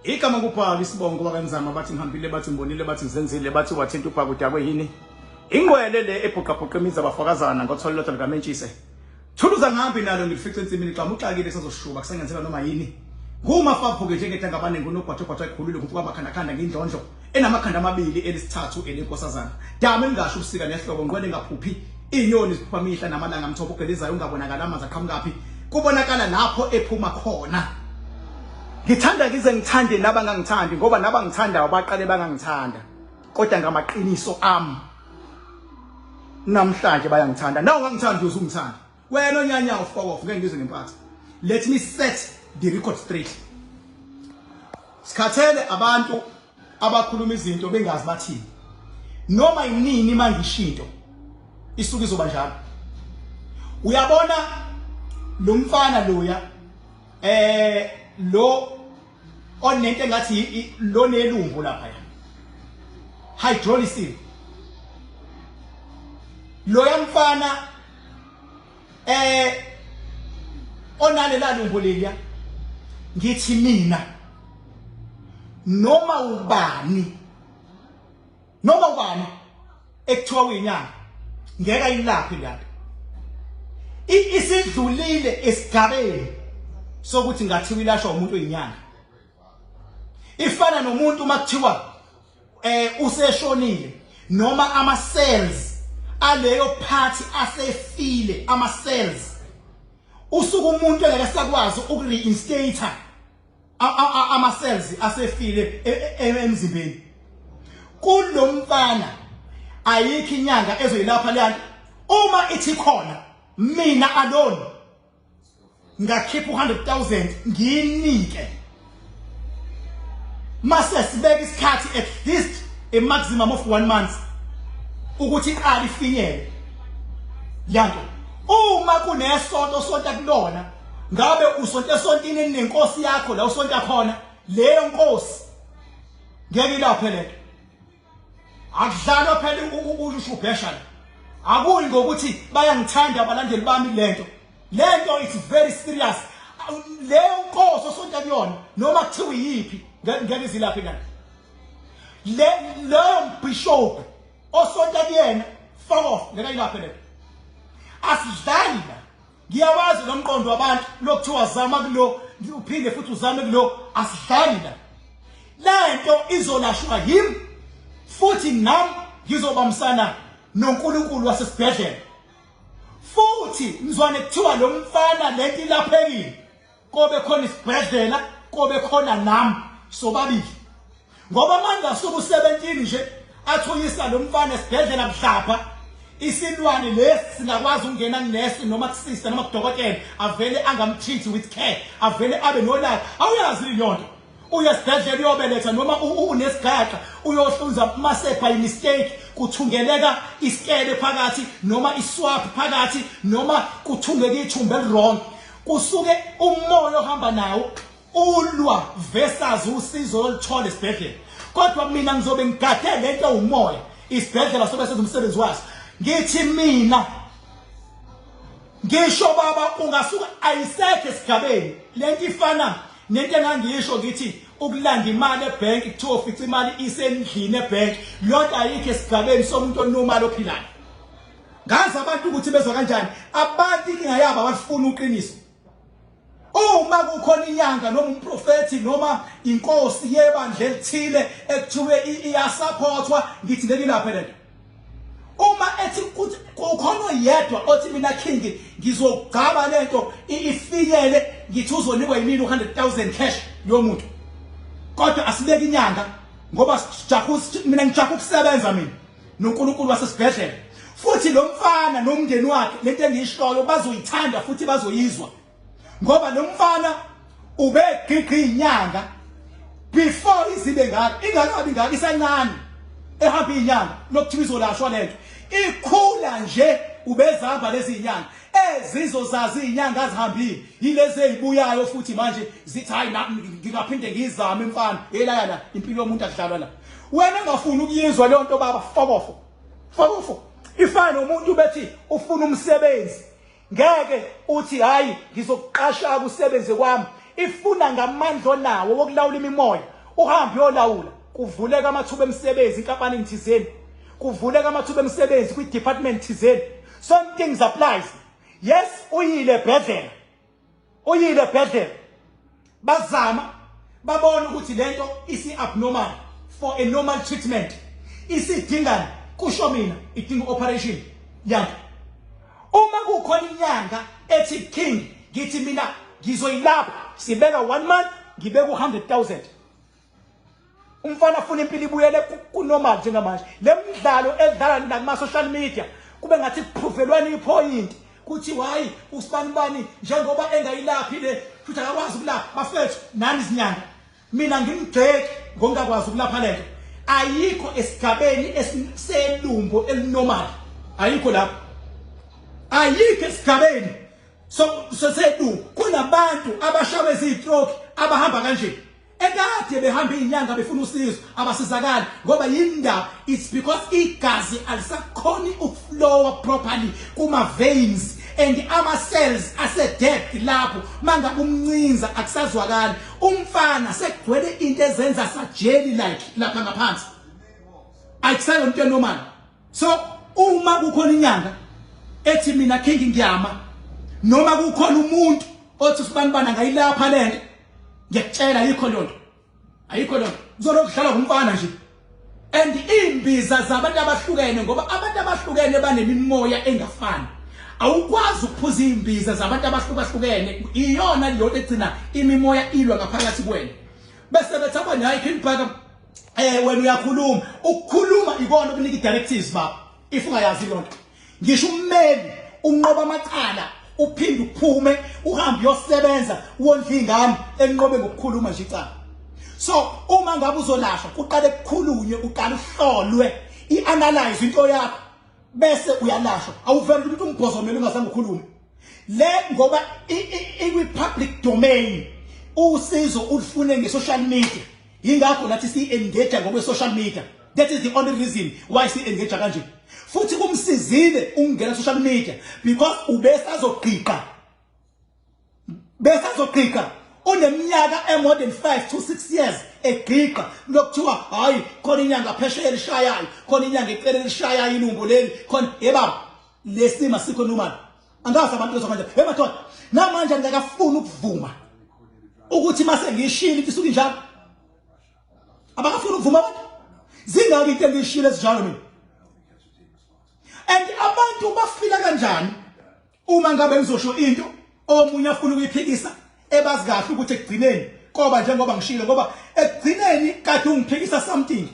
Igama kubhala isibongo wakanzama bathi ngihambile bathi ngibonile bathi ngizenzile bathi wathinta ubhaka udakwe yini. Ingwele le ebhuqabhuqa imizi abafakazana ngotholo lodwa likamentshise. Thuluza ngihambi nalo ngilifice ensimini xa uxakile sazoshuba kusengenzela noma yini. Nguma faphuke njengedangabane ngunogwajogwaja ekhulule ngumfuka amakhandakhanda ngindlondlo enamakhanda amabili elisithathu elenkosazana. Dama elingasho ubusika nehlobo ngqwele ngaphuphi inyoni ziphupha mihla namalanga mthombo ogelizayo ungabonakala amanzi aqhamukaphi kubonakala lapho ephuma khona. Ngithanda ngize ngithande nabangangithandi ngoba nabangithandayo baqale bangangithanda kodwa ngamaqiniso ami namhlanje bayangithanda nawe ungangithandi uze ungithande wena onyanya ufokof ngeke ngizwe ngempatha. Let me set the record straight. Sikhathele abantu abakhuluma izinto bengazi bathini. Noma yinini mangishinto isuke izoba njalo. Uyabona lo mfana loya lo onento engathi lo nelumbo lapha ya hydrolysis loya mfana onalela lumbo leliya, ngithi mina noma ubani ekuthiwa uyinyanga ngeke ayilaphe lento. Isidlulile esigabeni sokuthi ngathiwa ilashwa umuntu oyinyanga. Ifana nomuntu uma kuthiwa useshonile noma ama cells aleyo party asefile, ama cells usuku umuntu engeke sakwazi ukureinstata ama cells asefile emzimbeni. Kulomfana ayikho inyanga ezoyilapha leyanto. Uma ithi khona mina alone ngakhipha 100,000 ngiyinike, mase sibeka isikhathi at least a maximum of 1 month ukuthi iqale ifinyele yanto. Uma kunesonto sonta kulona, ngabe usonto esontini nenkosi yakho la usonta khona, leyo nkosi ngeke ilaphe lento. Akudlalwa phela ushubhesha la. Akuyi ngokuthi bayangithanda abalandeli bami lento. Lento it's very serious. Leyo nkosi osonta kuyona noma kuthiwa iyiphi ngeke izilaphe lana. Le leyo bishop osonta kuyena fuck off ngeke ilaphe lento. Asidlali la. Ngiyawazi lo mqondo wabantu lokuthiwa zama kulo uphinde futhi uzame kulo, asidlali la. Lento izolashwa yimi futhi nami ngizobambisana noNkulunkulu wasesibhedlela. Futhi mzwane kuthiwa lo mfana lento ilaphekile, kobe khona isibhedlela kobe khona nami sobabili. Ngoba manje asuku 17 nje athuyisa lo mfana esibhedlela kuhlapha isilwane lesi singakwazi ukungena kunesi noma kusista noma kudokotela avele angamtreat with care, avele abe nolaka. Awuyazi leyo nto. Uya esibhedlela uyobeletha noma unesigaxa uyohlunza mase by mistake kuthungeleka isikele phakathi noma iswap phakathi noma kuthungeka ithumba eliwrong, kusuke umoya ohamba nawo ulwa versus usizo oluthola esibhedlela. Kodwa mina ngizobe ngigade lento umoya, isibhedlela sobe senza umsebenzi waso. Ngithi mina ngisho baba ungasuka ayisekho esigabeni lento ifana nento engangisho ngithi ukulanda imali ebank kuthiwa ufica imali isendlini ebank, lonto ayikho esigabeni somuntu onormal ophilayo. Ngazi abantu ukuthi bezwa kanjani abantu, inkinga yabo abafuna uqiniso. Uma kukhona inyanga noma umprofethi noma inkosi yebandla elithile ekuthiwe iyasupportwa, ngithi ngeke ilaphe lento. Uma ethi kukhona oyedwa othi mina king ngizogcaba lento ifinyele, ngithi uzonikwa yimina 100,000 cash yomuntu. Kodwa asibeke inyanga ngoba sijaha, mina ngijaha ukusebenza mina noNkulunkulu wasesibhedlela. Futhi lo mfana nomndeni wakhe lento engiyishoyo bazoyithanda futhi bazoyizwa, ngoba lo mfana ubegqigqa inyanga before izibe ngaka, ingakabi ngaka, isancane ehamba inyanga lokuthiwa izolashwa lento ikhula nje ubezihamba lezi inyanga ezizozazi inyanga azihambile yilezi ezibuyayo futhi manje zithi hayi ngingaphinde ngizame mfana elaya la impilo yomuntu akudlalwa la. Wena ungafuni ukuyizwa leyo nto baba, fokofo fokofo. Ifana nomuntu bethi ufuna umsebenzi, ngeke uthi hayi ngizokuqasha kusebenze kwami. Ifuna ngamandla onawo wokulawula imimoya. Uhambe uyolawula, kuvuleka amathuba emisebenzi inkampani thizeni. Kuvuleka amathuba emisebenzi kwi department thizeni. Some things applies. Yes, uyile ebhedlela. Uyile ebhedlela. Bazama babona ukuthi lento isi abnormal for a normal treatment. Isidingani kusho mina idinga operation yanto. Uma kukhona inyanga ethi king ngithi mina ngizoyilapha sibeka 1 month ngibeka u100000. Umfana afuna impilo ibuyele kunormal njengamanje. Le mdlalo edlala nakuma social media kube ngathi kuphuvelwana ipoint kuthi hayi usibani bani njengoba engayilaphi le futhi akakwazi ukulapha bafethu nani izinyanga mina ngimgxeki ngokungakwazi ukulapha lento ayikho esigabeni eselumbo elinormal ayikho lapho ayikho esigabeni so seselumbo kunabantu abashawe izitroke abahamba kanje ekade behamba izinyanga befuna usizo abasizakali ngoba yindaba it's because igazi alisakhoni ukuflowa properly kuma veins and ama cells ase dead lapho mangabe umncinza akusazwakali umfana sekugcwele into ezenza sajeli like lapha ngaphansi akusayona into normal so uma kukhona inyanga ethi mina king ngiyama noma kukhona umuntu othi sibanibana angayilapha lento ngiyakutshela ayikho lonto ayikho lonto kuzolokhu kudlalwa ngumfana nje and imbiza zabantu abahlukene ngoba abantu abahlukene banemimoya engafani awukwazi ukuphuza imbiza zabantu abahlukahlukene iyona leyo egcina imimoya ilwa ngaphakathi kuwena bese bethi abanye hayi King Bhaka wena uyakhuluma ukukhuluma ikona okunika i-directives baba if ungayazi lonto ngisho ummeli unqoba amacala uphinde uphume uhambe uyosebenza wondla ingane enqobe ngokukhuluma nje icala so uma ngabe uzolashwa kuqale kukhulunywe uqale uhlolwe ianalyze into yakho bese uyalashwa awuvele ukuthi umbhozomele ungazange ukhulume le ngoba ikwi public domain usizo ulufune nge social media yingakho nathi si engage ngokwe social media that is the only reason why si engage kanje futhi kumsizile ukungena social media because ubesazogqiqa besazogqiqa uneminyaka e more than 5 to 6 years egqiqa lokuthiwa hayi khona inyanga phesheya elishayayo khona inyanga ecele elishayayo ilumbo leli khona yebaba lesima sikho normal angazi abantu bezwa kanjani hey madoda namanje angikafuni ukuvuma ukuthi mase ngiyishilo into isuke injalo abakafuni ukuvuma abantu zingaki into engiyishilo ezinjalo mina and abantu bafila kanjani uma ngabe ngizosho into omunye afuna ukuyiphikisa ebazi kahle ukuthi ekugcineni koba njengoba ngishilo ngoba ekugcineni kade ungiphikisa something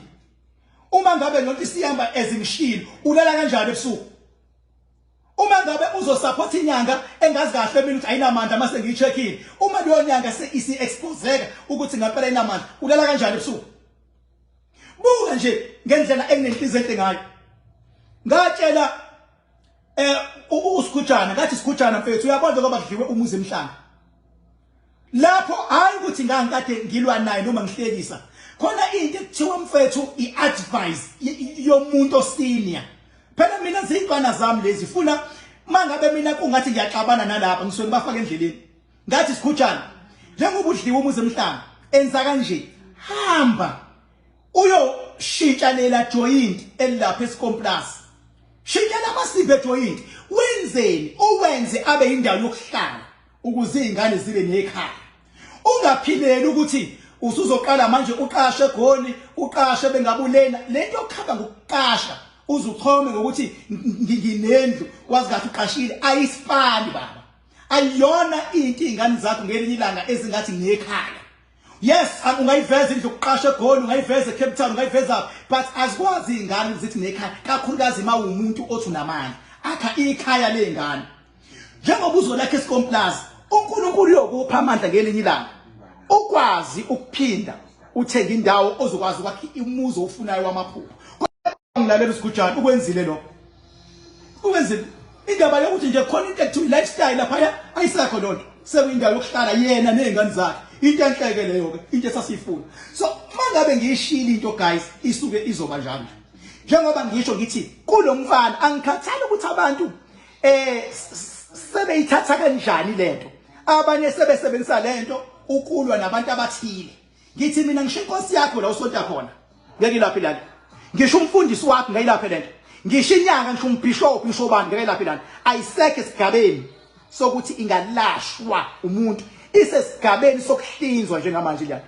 uma ngabe lonto isihamba ezingishilo ulala kanjani ebusuku uma ngabe uzosupport inyanga engazi kahle mina ukuthi ayinamandla mase ngiyicheckile uma leyo nyanga se exposeka ukuthi ngempela inamandla ulala kanjani ebusuku buka nje ngendlela enginenhliziyo enhle ngayo ngatshela uSikhujana ngathi Sikhujana mfethu uyabona ngoba kudliwe umuzi emhlanga lapho hayi ukuthi ngangikade ngilwa naye noma ngihlekisa khona into ekuthiwa mfethu iadvice yomuntu osenior phela mina zintwana zami lezi funa mangabe mina kungathi ngiyaxabana nalapha ngisuke ngibafaka endleleni ngathi Sikhujana njengoba udliwe umuzi emhlanga enza kanje hamba uyoshintsha lela joint elilapha esikomplus shintsha lamasiphe joint wenzeni uwenze abe indawo yokuhlala ukuze izingane zibe nekhaya ungaphileli ukuthi usuzoqala manje uqashe egoli uqashe bengabulena lento yokukhaba ngokuqasha uzuchome ngokuthi nginendlu wazi kahle uqashile ayisifani baba ayiyona into izingane zakho ngelinye ilanga ezingathi nginekhaya yes ungayiveza indlu yokuqasha egoli ungayiveza eCape Town ungayiveza but azikwazi izingane ukuthi nekhaya kakhulukazi uma umuntu othi unamandla akha ikhaya lezingane njengoba uzolakha esikomplaza uNkulunkulu uyokupha amandla ngelinye ilanga ukwazi ukuphinda uthenge indawo ozokwazi ukwakha umuzi ofunayo wamaphupho ngilalela usigujana ukwenzile lokho ukwenzile indaba yokuthi nje khona into ekuthiwa lifestyle lapha ayisekho lonto sekuyindawo yokuhlala yena nezingane zakhe into enhleke leyo ke into esasiyifuna so mangabe ngiyishilo into guys isuke izoba njalo njengoba ngisho ngithi kulomfana angikhathali ukuthi abantu sebeyithatha kanjani lento abanye sebesebenzisa lento Ukulwa nabantu abathile. Ngithi mina ngisho inkosi yakho la usonta khona. Ngeke ilaphe lana. Ngisho umfundisi wakho ngeke ilaphe lento. Ngisho inyanga ngisho umbishop ngisho ubani ngeke ilaphe lana. Ayisekho esigabeni sokuthi ingalashwa umuntu. Isesigabeni sokuhlinzwa njengamanje lana.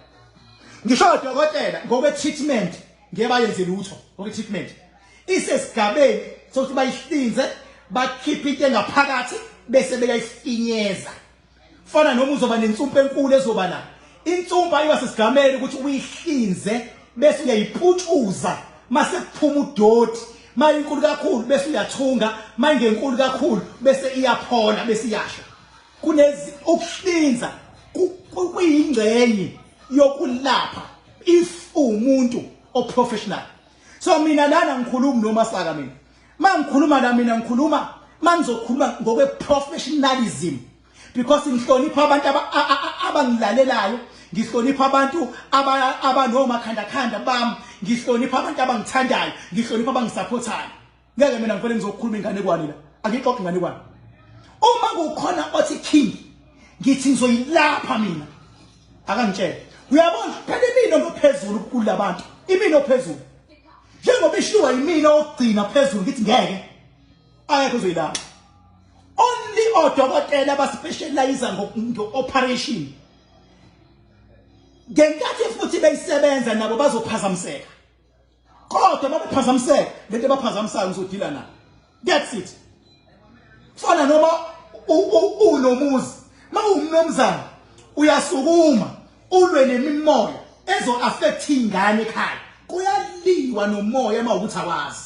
Ngisho odokotela ngokwe treatment ngeke bayenze lutho ngokwe treatment. Isesigabeni sokuthi bayihlinze bakhiphe into engaphakathi bese beyayifinyeza. Fana noma uzoba nensumpa enkulu ezoba la. Insumpa iba sesigameni ukuthi uyihlinze bese uyayiputshuza mase kuphuma udoti. Mayinkulu kakhulu bese uyathunga, mayingenkulu kakhulu bese iyaphola bese iyasha. Kunezi ukuhlinza kuyingxenye yokulapha if umuntu oprofessional. So mina lana ngikhuluma noma saka mina. Mangikhuluma la mina ngikhuluma mangizokhuluma ngokwe professionalism because ngihlonipha abantu abangilalelayo ngihlonipha abantu abanomakhandakhanda bami ngihlonipha abantu abangithandayo ngihlonipha abangisupportayo ngeke mina ngivele ngizokhuluma inganekwane la angixoxi inganekwane uma kukhona othi king ngithi ngizoyilapha mina akangitshele uyabona phela imina ophezulu kulabantu imina ophezulu njengoba ishiwa yimina okugcina phezulu ngithi ngeke akekho uzoyilapha only odokotela abaspecialize ngo-operation ngenkathi futhi beyisebenza nabo bazophazamiseka kodwa babephazamiseka lento ebaphazamisayo ngizodila nayo that's it fana noma unomuzi mawumnomzana uyasukuma ulwe nemimoya ezo affect ingane ekhaya kuyaliwa nomoya mawukuthi awazi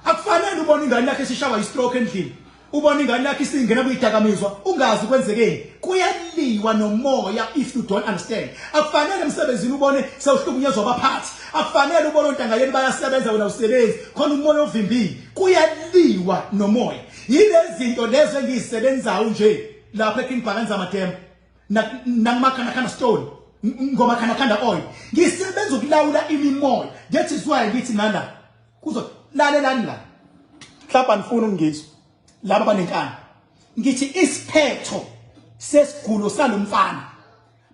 akufanele ubone ingane yakhe isishawa istroke endlini ubona ingane yakhe isingena kuyidakamizwa ungazi kwenzekeni kuyaliwa nomoya if you don't understand akufanele emsebenzini ubone sewuhlukunyezwa abaphathi akufanele ubone ontanga yenu bayasebenza wena usebenzi khona umoya ovimbile kuyaliwa nomoya yilezi zinto lezo engizisebenzayo nje lapha eKing Bhakanza Madem nakumakhanakhana stone ngomakhanakhanda oil ngisebenza ukulawula imimoya that is why ngithi nala kuzo lalelani la mhlawumbe anifuni ukungizwa laba banenkani ngithi isiphetho sesigulo salomfana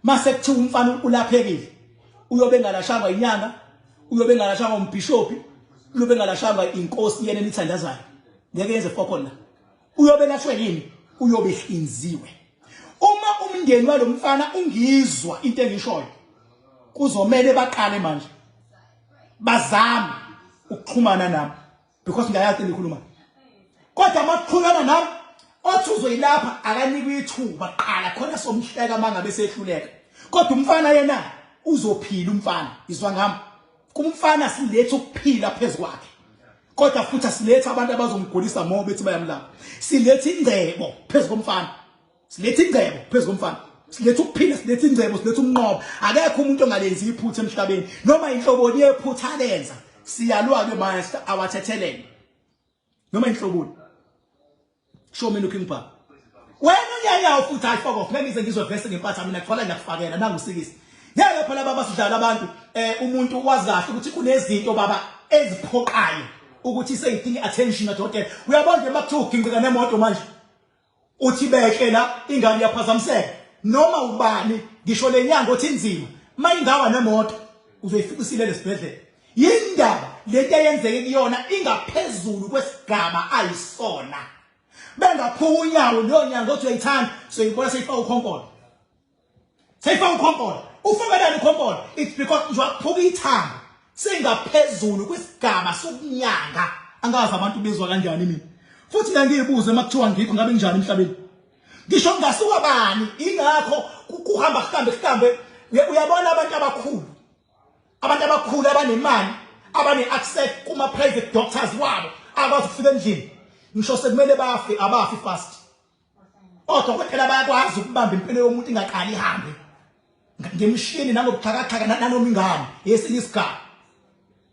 mase kuthiwa umfana ulaphekile uyobe engalashangwa inyanga uyobe engalashangwa umbhishophi uyobe engalashangwa inkosi yena enithandazayo ngeke yenze fokol la uyobe lashwe yini uyobe hlinziwe uma umndeni walomfana ungizwa into engishoyo kuzomele baqale manje bazame ukuxhumana nami because ngiyayazi engikhuluma kodwa makuxhumana nami othi uzoyilapha akanikwe ithuba qala khona somhleka mangabe sehluleka kodwa umfana yena uzophila umfana izwa ngami kumfana silethe ukuphila phezukwakhe kodwa futhi asilethe abantu abazomgulisa mo bethi bayamlapha silethe ingcebo phezu komfana silethe ingcebo phezu komfana silethe ukuphila silethe ingcebo silethe umnqobo akekho umuntu ongalenzi iphutha emhlabeni noma inhloboni yephutha alenza siyalwa ke master awathethelele noma inhloboni show me looking back wena uyanyawo futhi hayi fuck off ngeke ngize ngizwe verse ngempatha mina kuthola ngiyakufakela nangu usikisi ngeke phela baba sidlala abantu eh umuntu wazi kahle ukuthi kunezinto baba eziphoqayo ukuthi seyidinga attention kadokotela uyabona nje makuthiwa uginqika nemoto manje uthi behle la ingane iyaphazamiseka noma ubani ngisho lenyanga othi inzima mayingawa nemoto uzoyifika usilele esibhedlela yindaba lento eyenzeke kuyona ingaphezulu kwesigaba ayisona bengaphuka unyawo leyo nyanga othi uyayithanda soyibona seyifaka ukhonkolo seyifaka ukhonkolo ufakelani ukhonkolo it's because nje waphuka ithambo sengaphezulu kwesigaba sokunyanga angazi abantu bezwa kanjani mina futhi la ngiyibuze uma kuthiwa ngikho ngabe njani emhlabeni ngisho ngingasuka bani ingakho kuhamba kuhambe kuhambe uyabona abantu abakhulu abantu abakhulu abanemali abane-access kuma-private doctors wabo akwazi ukufika endlini ngisho sekumele bafe abafi fast odokotela bayakwazi ukubamba impilo yomuntu ingaqali ihambe ngemishini nangobuxhakaxhaka nanoma ingane yesinye isigaba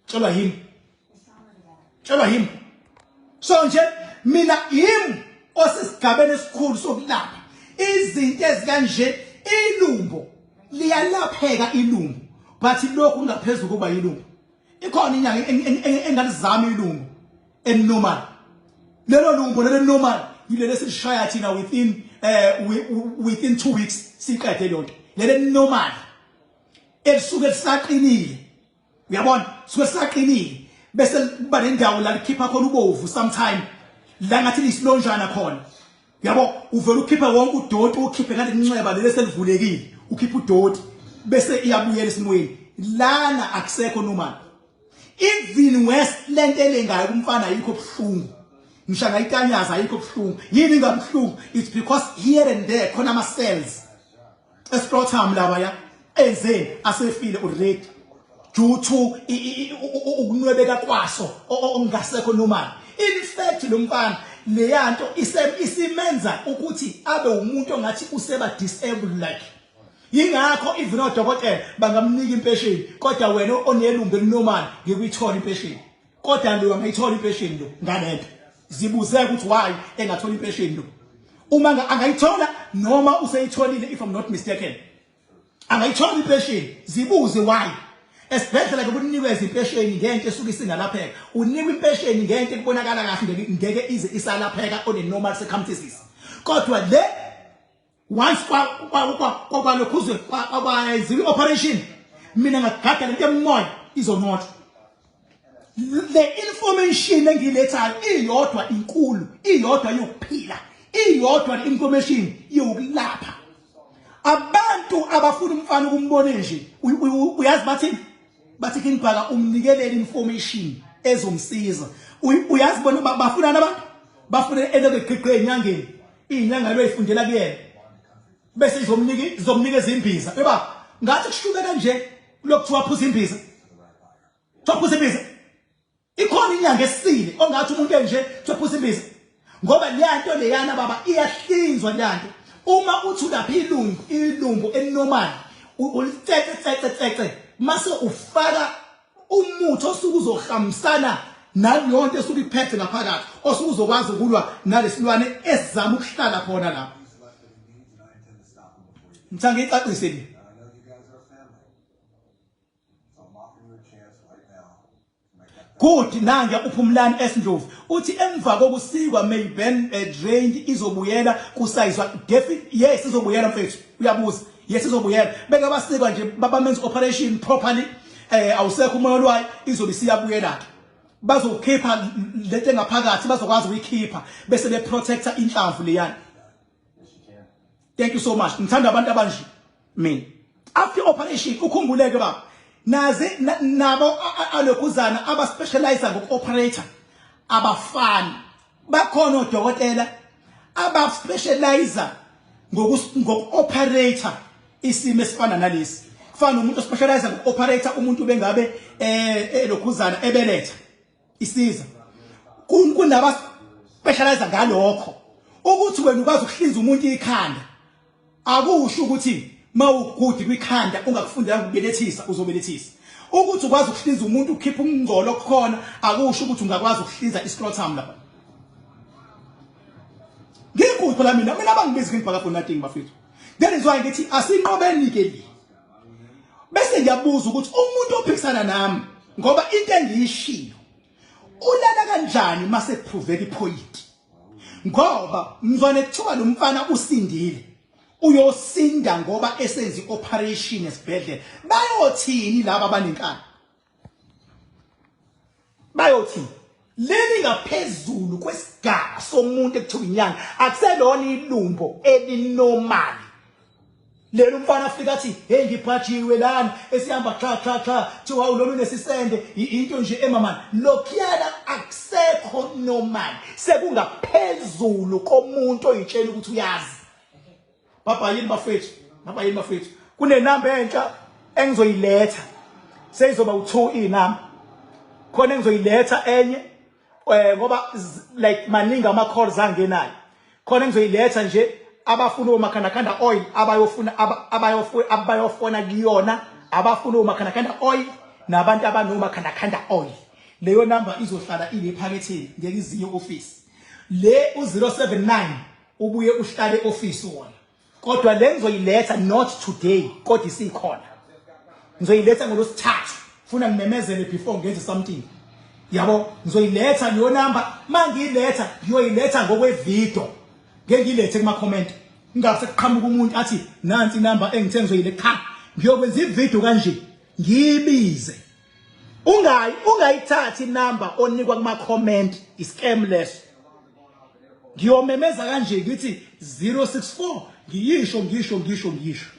tshelwa yimi tshelwa yimi so nje mina yimi osesigabeni esikhulu sokulapha izinto ezikanje ilumbo liyalapheka ilumbo but lokhu kungaphezulu kuba ilumbo ikhona inyanga engalizama ilumbo enormal lelo lumbo lelo normal yilelo esilishaya thina within eh within 2 weeks siqede leyo nto Leli normal elisuke lisaqinile, uyabona, suke saqinile bese kuba nendawo la likhipha khona ubovu sometime la ngathi lisilonjana khona, yabo. Uvela ukhipha wonke udoti, ukhiphe kanti inxeba leli selivulekile, ukhipha udoti bese iyabuyela esimweni. Lana akusekho normal, even worse. Lento elengayo kumfana ayikho buhlungu, ngisho angayitanyaza ayikho buhlungu. Yini ingabuhlungu? It's because here and there khona ama cells escrotum laba ya enzeni asefile already due to ukunwebeka kwaso okungasekho normal. In fact, lo mfana leyanto isimenza ukuthi abe umuntu ongathi useba disabled like. Yingakho even odokotela bangamnika impesheni, kodwa wena onelumbo elinormal ngeke uyithole impesheni, kodwa lo angayithola impesheni lo ngalento. Zibuzeke ukuthi why engathola impesheni lo. Uma angayithola noma useyitholile, if I'm not mistaken, angayithola impesheni. Zibuze why. Esibhedlela ke kunikeza impesheni ngento esuke isingalapheka, unikwa impesheni ngento ekubonakala kahle ngeke ize isalapheka on a normal circumstances, kodwa le once kwalokhuzwe kwayenziwa i-operation, mina ngagada lento emoya izonotha. Le information engiyilethayo iyodwa inkulu, iyodwa yokuphila, iyodwa le information yokulapha abantu abafuna umfana ukumbone nje. Uyazi bathini? Bathi, "King Bhaka, umnikelele information ezomsiza." Uyazi bona bafunana abantu, bafuna elokhu eqhiqhe enyangeni, inyanga lo ifundela kuyena, bese izomnika izomnikeza imbiza. Eba ngathi kushube kanje lokuthiwa phuza imbiza, kuthiwa phuza imbiza. Ikhona inyanga esile ongathi umuntu enje kuthiwa phuza imbiza? Ngoba leyanto leyana baba iyahlinzwa leyanto. Uma uthi ulapha ilungu, ilungu elinormal ulicece cece cece, mase ufaka umuthi osuke uzohambisana naleyo nto esuke iphethe ngaphakathi, osuke uzokwazi ukulwa nalesilwane esizama ukuhlala khona lapho. Ngithanda ngiyicacise le. Good, nange uPhumlani Esindlovu uthi emva kokusikwa may ben drained izobuyela kusayizwa. Yes, izobuyela mfethu. Uyabuza. Yes, izobuyela. Beke basikwa nje, babamenza operation properly, awusekho umoya olwayo, izobe isiyabuyela ke. Bazokhipha lento engaphakathi, bazokwazi ukuyikhipha bese be protecta inhlamvu leyana. Thank you so much. Ngithanda abantu abanje mina. After operation, ukhumbuleke baba, nazi nabo alokhuzana aba specialize ngoku-operate abafani. Bakhona odokotela aba specialize ngoku-operate isimo esifana nalesi, kufana nomuntu ospecialize ngoku-operate umuntu bengabe elokhuzana ebeletha isiza. Kunaba specialize ngalokho. Ukuthi wena ukwazi ukuhlinza umuntu ikhanda akusho ukuthi mawugudi kwikhanda ungakufundela ukubelethisa uzobelethisa. Ukuthi ukwazi ukuhlinza umuntu ukhipha umngcolo okukhona akusho ukuthi ungakwazi ukuhlinza iscrotum lapha. Ngikuphi phela mina abangibizi King Bhaka for nothing bafethu. That is why ngithi asinqobeni ke li. Bese ngiyabuza ukuthi umuntu ophikisana nami ngoba into engiyishiyo ulala kanjani mase kuproveka ipoint? Ngoba mzwane kuthiwa lo mfana usindile, uyosinda ngoba esenza ioperation esibhedlela, bayothini laba abanenkani? Bayothini? Leli ngaphezulu kwesigaba somuntu ekuthiwa inyanga, akuselona ilumbo elinormal lelo. Umfana afika athi, "Hey, ngibhajiwe lana," esihamba cha cha cha, thiwa lolu nesisende into nje emamani lokhuyana, akusekho normal, sekungaphezulu komuntu oyitshela ukuthi uyazi. Baba yini bafethu? Baba yini bafethu? Kunenamba entsha engizoyiletha, seyizoba u2 inamba khona engizoyiletha enye, ngoba like maningi ama calls angenayo. Khona engizoyiletha nje, abafuna omakhandakhanda oil abayofuna, abayofuna, abayofona kuyona. Abafuna omakhandakhanda oil nabantu abanomakhandakhanda oil, leyo number izohlala ilephaketheni, ngeke iziye office. Le u079 ubuye uhlale office wona, kodwa le ngizoyiletha not today, kodwa isikhona, ngizoyiletha ngolosithathu. Funa ngimemezele before ngenze something, yabo. Ngizoyiletha leyo number, mangiyiletha ngiyoyiletha ngokwevideo, ngeke ngiyilethe kuma comment. Ngase kuqhamuka umuntu athi nansi inamba engithe ngizoyile cha ngiyokwenza ivideo kanje ngiyibize. Ungayi ungayithathi inamba onikwa kuma comment iscam leso. Ngiyomemeza kanje ngithi 064 ngiyisho ngisho ngisho ngisho.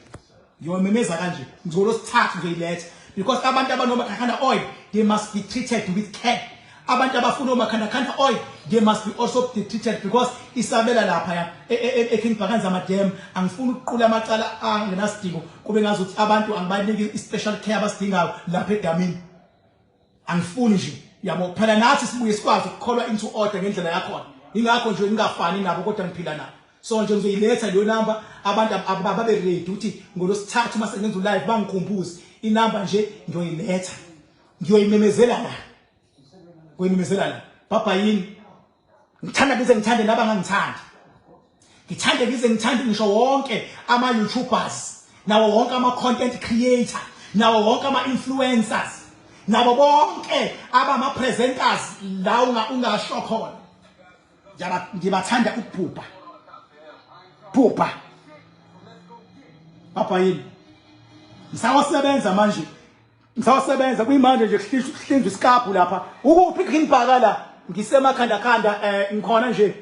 Ngiyomemeza kanje ngizolosithathu ngizoyiletha because abantu abanomakhakhanda oil they must be treated with care. Abantu abafuna omakhandakhanda oil they must be also be treated because isabela lapha ya eKing Bhakanza Madam angifuni ukuqula amacala angenasidingo kube ngazuthi abantu angibaniki i-special care abasidingayo lapha edamini. Angifuni nje yabo phela nathi sibuye sikwazi ukukholwa into order ngendlela yakhona. Ingakho nje ngingafani nabo kodwa ngiphila nabo. So nje ngizoyiletha leyo number abantu ababe ready ukuthi ngolosithathu uma sengenza ulive bangikhumbuze inamba nje ngiyoyiletha. Ngiyoyimemezela la. Ngiyoyimemezela la. Baba yini? Ngithanda ngize ngithande nabangangithandi. Ngithande ngize ngithande ngisho wonke ama YouTubers, nawo wonke ama content creator, nawo wonke ama influencers, nabo bonke abama presenters la ungasho khona. Ngibathanda ukubhubha. Bhubha. Baba yini? Ngisawasebenza manje. Ngisawasebenza kuyimanje nje kuhlinzwa isikabhu lapha. Ukuphi green bhaka la? Ngisemakhanda khanda ngikhona nje.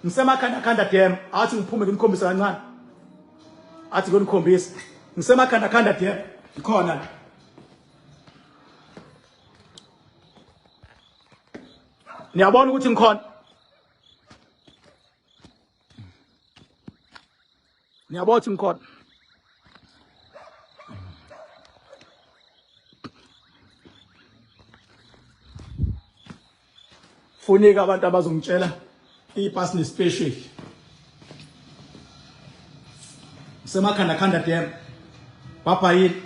Ngisemakhanda khanda dam. Athi ngiphume ngimkhombisa kancane. Athi ngonikhombisa. Ngisemakhanda khanda dam. Ngikhona la. Niyabona ukuthi ngikhona. Niyabona ukuthi ngikhona. Funeka abantu abazongitshela ipasi nespecial. Semakhanda khanda dam. Baba yini?